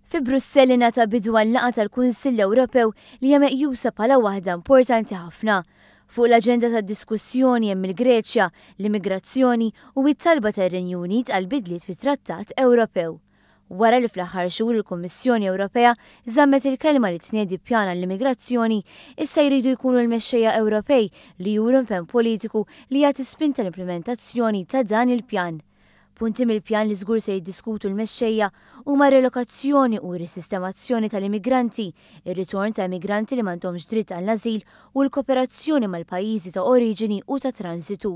Fi Brussell ingħata bidu għal-laqgħa tal-Kunsill Ewropew li hija meqjusa bħala waħda importanti ħafna. Fuq l-aġenda tad-diskussjoni hemm il-Greċja, l-immigrazzjoni u t-talba tar-Renju Unit għal bidliet fit-Trattat Ewropew. Wara li fl-aħħar xhur il-Kummissjoni Ewropea żammet il-kelma li tniedi pjan għall-immigrazzjoni, issa jridu jkunu l-mexxejja Ewropej li juru impenn politiku li jagħti spinta l-implimentazzjoni ta' dan il-pjan. Punti mill-pjan li żgur se jiddiskutu l-mexxejja huma r-relokazzjoni u r-risistemazzjoni tal-immigranti, ir-ritorn ta' immigranti li m'għandhomx dritt għall-ażil u l-kooperazzjoni mal-pajjiżi ta' oriġini u ta' tranżitu.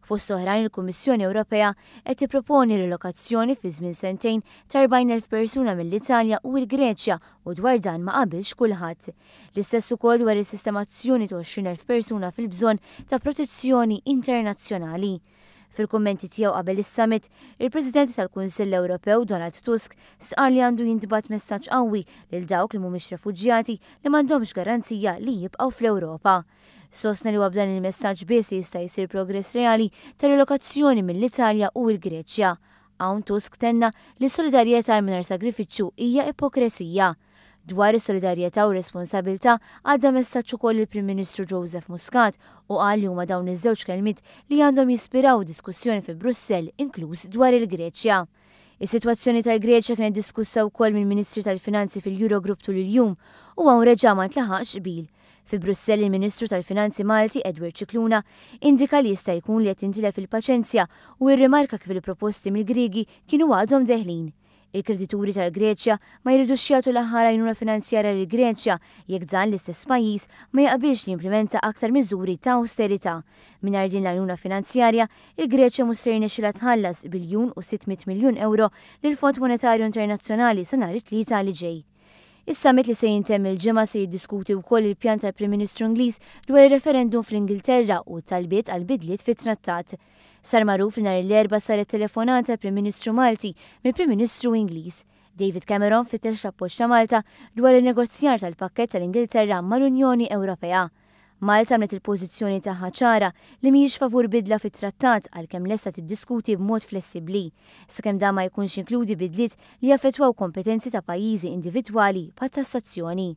Fost oħrajn il-Kummissjoni Ewropea qed tipproponi rilokazzjoni fi żmien sentejn ta' 40,000 persuna mill-Italja u l-Greċja u dwar dan ma qabilx kulħadd. L-istess ukoll dwar is-sistemazzjoni ta' 20,000 persuna fil-bżonn ta' protezzjoni internazzjonali. Fil-kummenti tiegħu qabel is-summit, il-President tal-Kunsill Ewropew Donald Tusk stqarr li għandu jintbagħat messaġġ qawwi lil dawk li mhumiex refuġjati li m'għandhomx garanzija li jibqgħu fl-Ewropa. Sostna li huwa b'dan il-messaġġ biss li jista' jsir progress reali ta' rilokazzjoni mill-Italja u l-Greċja. Hawn Tusk tenna li solidarjetà mingħajr sagrifiċċju hija ipokresija. Dwar is-solidarjetà u r-responsabilità għadda messaġġ ukoll il-Prim Ministru Joseph Muscat u qal li huma dawn iż-żewġ kelmiet li għandhom jispiraw diskussjoni fi Brussell inkluż dwar il-Greċja. Is-sitwazzjoni tal-Greċja kienet diskussa wkoll mill-Ministri tal-Finanzi fil-Eurogroup tul il-jum u hawn reġa' ma ntlaħaqx qbil. Fi Brussell il-Ministru tal-Finanzi Malti Edward Scicluna indika li jista' jkun li qed tintilef il-paċenzja u rrimarka kif il-proposti mill-Griegi kienu għadhom deħlin. Il-kredituri tal-Greċja ma jridux jagħtu l-aħħar għajnuna finanzjarja lill-Greċja jekk dan l-istess pajjiż ma jaqbilx li jimplimenta aktar miżuri ta' awsterità. Mingħajr din l-għajnuna finanzjarja, il-Greċja mhux se jirnexxilha tħallas biljun u 600 miljun ewro lill-Fond Monetarju Internazzjonali sa nhar it-Tlieta li ġej. Is-summit li se jintemm il-Ġimgħa se jiddiskuti wkoll il-pjan tal-Prim Ministru Ingliż dwar ir-referendum fl-Ingilterra u t-talbiet għal bidliet fit-trattat. Sar magħruf li nhar l-Erbgħa saret telefonata Prim Ministru Malti mill-Prim Ministru Ingliż. David Cameron fittex l-appoġġ ta' Malta dwar in-negozjar tal-pakkett tal-Ingilterra mal-Unjoni Ewropea. Malta għamlet il-pożizzjoni tagħha ċara li mhijiex favur bidla fit-trattat għalkemm lesta tiddiskuti b'mod flessibbli, sakemm dan ma jkunx jinkludi bidliet li jaffettwaw kompetenzi ta' pajjiżi individwali bħat-tassazzjoni.